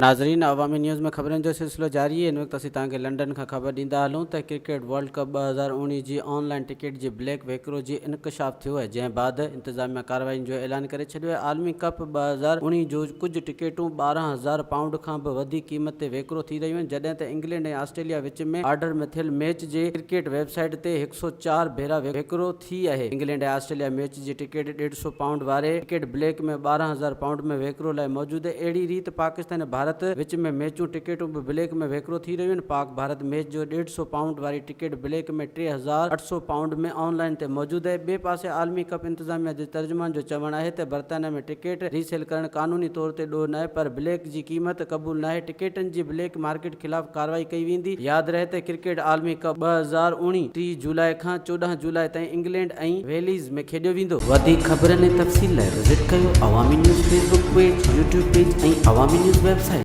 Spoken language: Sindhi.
ناظرين عوامي نيوز ۾ خبرن جو سلسلو جاري آهي هن وقت اسين توهان کي لنڊن کان خبر ڏيندا هلون ته ڪرڪيٽ ورلڊ ڪپ 2019 جي آن لائن ٽڪيٽ جي بليڪ وڪرو جي انڪشاف ٿيو آهي جنهن بعد انتظاميا ڪارروائين جو اعلان ڪري ڇڏيو آهي عالمي ڪپ 2019 جو ڪجهه ٽڪيٽون 12,000 پائونڊ کان به وڌيڪ قيمت تي وڪرو ٿي رهيون آهن جڏهن ته انگلينڊ ۽ آسٽريليا وچ ۾ آرڊر ۾ ٿيل ميچ جي ڪرڪيٽ ويب سائيٽ تي هڪ سئو چار ڀيرا وڪرو ٿي آهي. انگلينڊ ۽ آسٽريليا ميچ جي ٽڪيٽ ڏيڍ سئو پائونڊ واري ٽڪيٽ بليڪ ۾ 12,000 پائونڊ ۾ وڪرو لاء موجود آهي. اهڙي ريت پاڪستان ۽ ڀارت وچ ۾ ميچون ٽڪيٽون به بليڪ ۾ وڪرو ٿي رهيون آهن. پاڪ ڀارت ميچ جو ڏيڍ سئو پائونڊ واري ticket black ۾ 3800 pound ۾ on line تي موجود آهي. ٻئي پاسي عالمي ڪپ انتظاميا جي ترجمان جو چوڻ آهي ته برطانيا ۾ ٽڪيٽ ري سيل ڪرڻ قانوني طور تي ڏوهه ناهي پر بليڪ جي قيمت قبول ناهي، ٽڪيٽن جي بليڪ مارڪيٽ خلاف ڪارروائي ڪئي ويندي. ياد رهي ته ڪرڪيٽ عالمي ڪپ 2019 30 جولاء کان 14 جولاء تائين انگلينڊ ۽ ويلز ۾ کيڏيو ويندو. وڌيڪ خبرن ۽ تفصيل لاء وزٽ ڪيو Awami news Facebook page, YouTube page ۽ Awami news website.